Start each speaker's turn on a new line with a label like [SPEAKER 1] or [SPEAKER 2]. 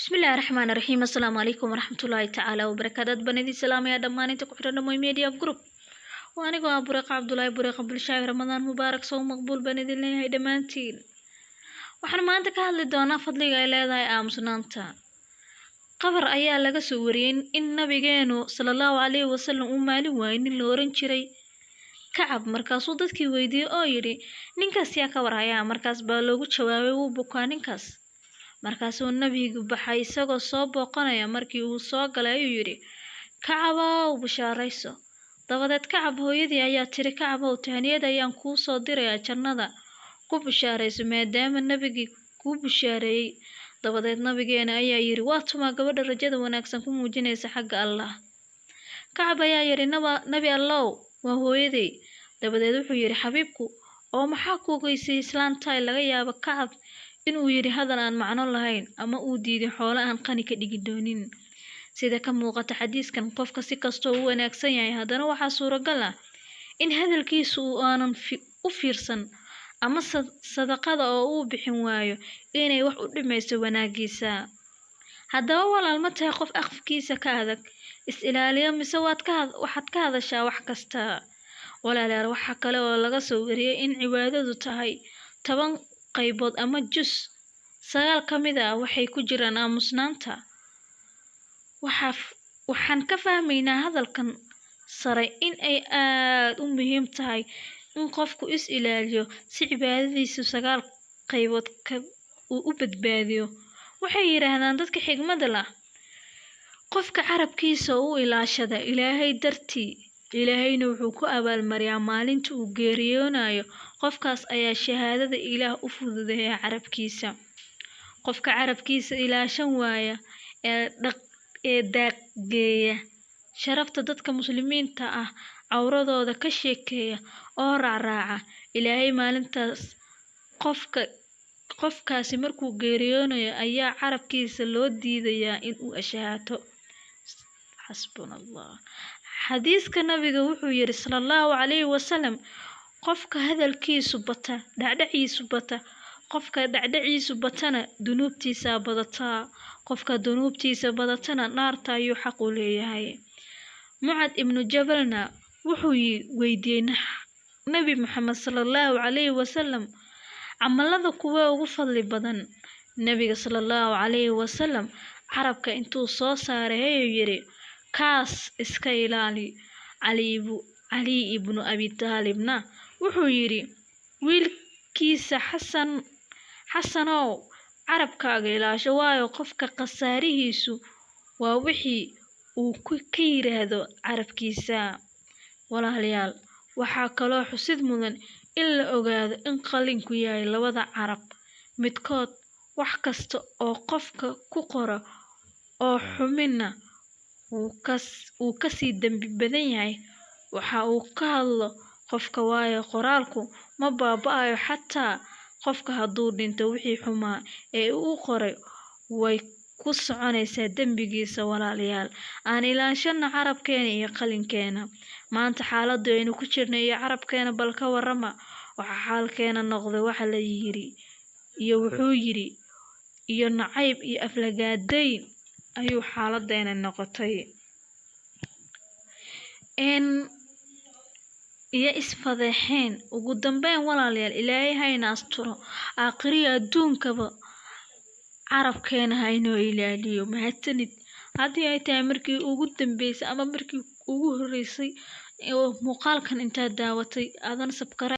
[SPEAKER 1] Bismillahi Raxmaani Raxiim. Assalaamu calaykum waraxmatullaahi tacaala wabarakaatu. Aad baan idin salaamayaa dhammaan inta ku xiran Dhamoy Media Group. Waa anigoo ah Bureeqa Cabdulaahi Bureeqa Bulshaawi. Ramadaan mubaarak, sow maqbuul baan idin leeyahay dhammaantiin. Waxaan maanta ka hadli doonaa fadliga ay leedahay aamusnaanta. Qabar ayaa laga soo wariyey in nabigeenu sala allahu calayhi wasalam uu maalin waayay nin la oran jiray Kacab. Markaasuu dadkii weydiiyey oo yidhi, "Ninkaas yaa ka warhayaa?" Markaas baa loogu jawaabay, "Wuu bukaa ninkaas." Markaasuu nabigu baxay isagoo soo booqanaya. Markii uu soo galay ayuu yidhi, "Kacabow, bishaarayso." Dabadeed Kacab hooyadii ayaa tiri, "Kacabow, tahniyad ayaan kuu soo dirayaa, jannada ku bishaarayso maadaama nabigii kuu bishaareeyey." Dabadeed nabigeena ayaa yidhi, "Waa tumaa gabadha rajada wanaagsan ku muujinaysa xagga Allah?" Kacab ayaa yidhi, "Nabi Allow, waa hooyaday." Dabadeed wuxuu yidhi xabiibku, "Oo maxaa ku ogeysay islaantaay?" Laga yaabo Kacab inuu yidhi hadal aan macno lahayn ama uu diiday xoolo aan qani ka dhigi doonin. Sida ka muuqata xadiiskan, qofka si kastoo u wanaagsan yahay, haddana waxaa suuragal ah in hadalkiisu uu aanan u fiirsan ama sadaqada oo uu bixin waayo inay wax u dhimayso wanaagiisa. Haddaba walaal, ma tahay qof afkiisa ka adag, is ilaaliya, mise waad ka waxaad ka hadashaa wax kasta? Walaalayaal, waxaa kale oo laga soo wariyey in cibaadadu tahay 10 qaybood ama jus, 9 ka mid ah waxay ku jiraan aamusnaanta. Waxaan ka fahmaynaa hadalkan sare in ay aad u muhiim tahay in qofku is ilaaliyo si cibaadadiisu 9 qaybood uu u badbaadiyo. Waxay yidhaahdaan dadka xigmadda lah, qofka carabkiisa u ilaashada Ilaahay dartii, Ilaahayna wuxuu ku abaalmariyaa maalinta uu geeriyoonayo. Qofkaas ayaa shahaadada Ilaah u fududeeya carabkiisa. Qofka carabkiisa ilaashan waaya ee daaqgeeya sharafta dadka muslimiinta ah, cawradooda ka sheekeeya oo raacraaca, Ilaahay maalintaas qofkaasi markuu geeriyoonayo ayaa carabkiisa loo diidayaa in uu ashahaato. Xasbuna Allah. Xadiiska nabiga wuxuu yidhi sala allahu calayhi wasalam, qofka hadalkiisu bata, dhacdhaciisu bata, qofka dhacdhaciisu batana dunuubtiisaa badataa, qofka dunuubtiisa badatana naarta ayuu xaq u leeyahay. Mucad ibnu Jabalna wuxuu weydiiyey Nabi Maxamed sala allahu calayhi wasalam, camalada kuwa ugu fadli badan? Nabiga sala allahu calayhi wasalam carabka intuu soo saaray ayuu yidhi, "Kaas iska ilaali." Cali ibnu Abi Taalibna wuxuu yidhi wiilkiisa Xasan, "Xasanow, carabkaaga ilaasho, waayo qofka khasaarihiisu waa wixii uu ka yiraahdo carabkiisa." Walaalayaal, waxaa kaloo xusid mudan in la ogaado in qalinku yahay labada carab midkood. Wax kasta oo qofka ku qoro oo xumina wuu kasii dembi badan yahay waxa uu ka hadlo qofka, waayo qoraalku ma baaba'ayo xataa qofka hadduu dhinto. Wixii xumaa ee uu qoray way ku soconaysaa dembigiisa. Walaalayaal, aan ilaashano carabkeena iyo qalinkeena. Maanta xaaladdu aynu ku jirnay iyo carabkeena, bal ka warrama. Waxa xaalkeena noqday waxa la yiri iyo wuxuu yiri iyo nacayb iyo aflagaadayn ayuu xaaladeena noqotay iyo isfadeexeen. Ugu dambeyn walaalayaal, Ilaahay hayna asturo, aakhiriyo adduunkaba carabkeena haynoo ilaaliyo. Mahadsanid. Haddii ay tahay markii ugu dambeysay ama markii ugu horeysay oo muuqaalkan intaad daawatay aadan subscribe.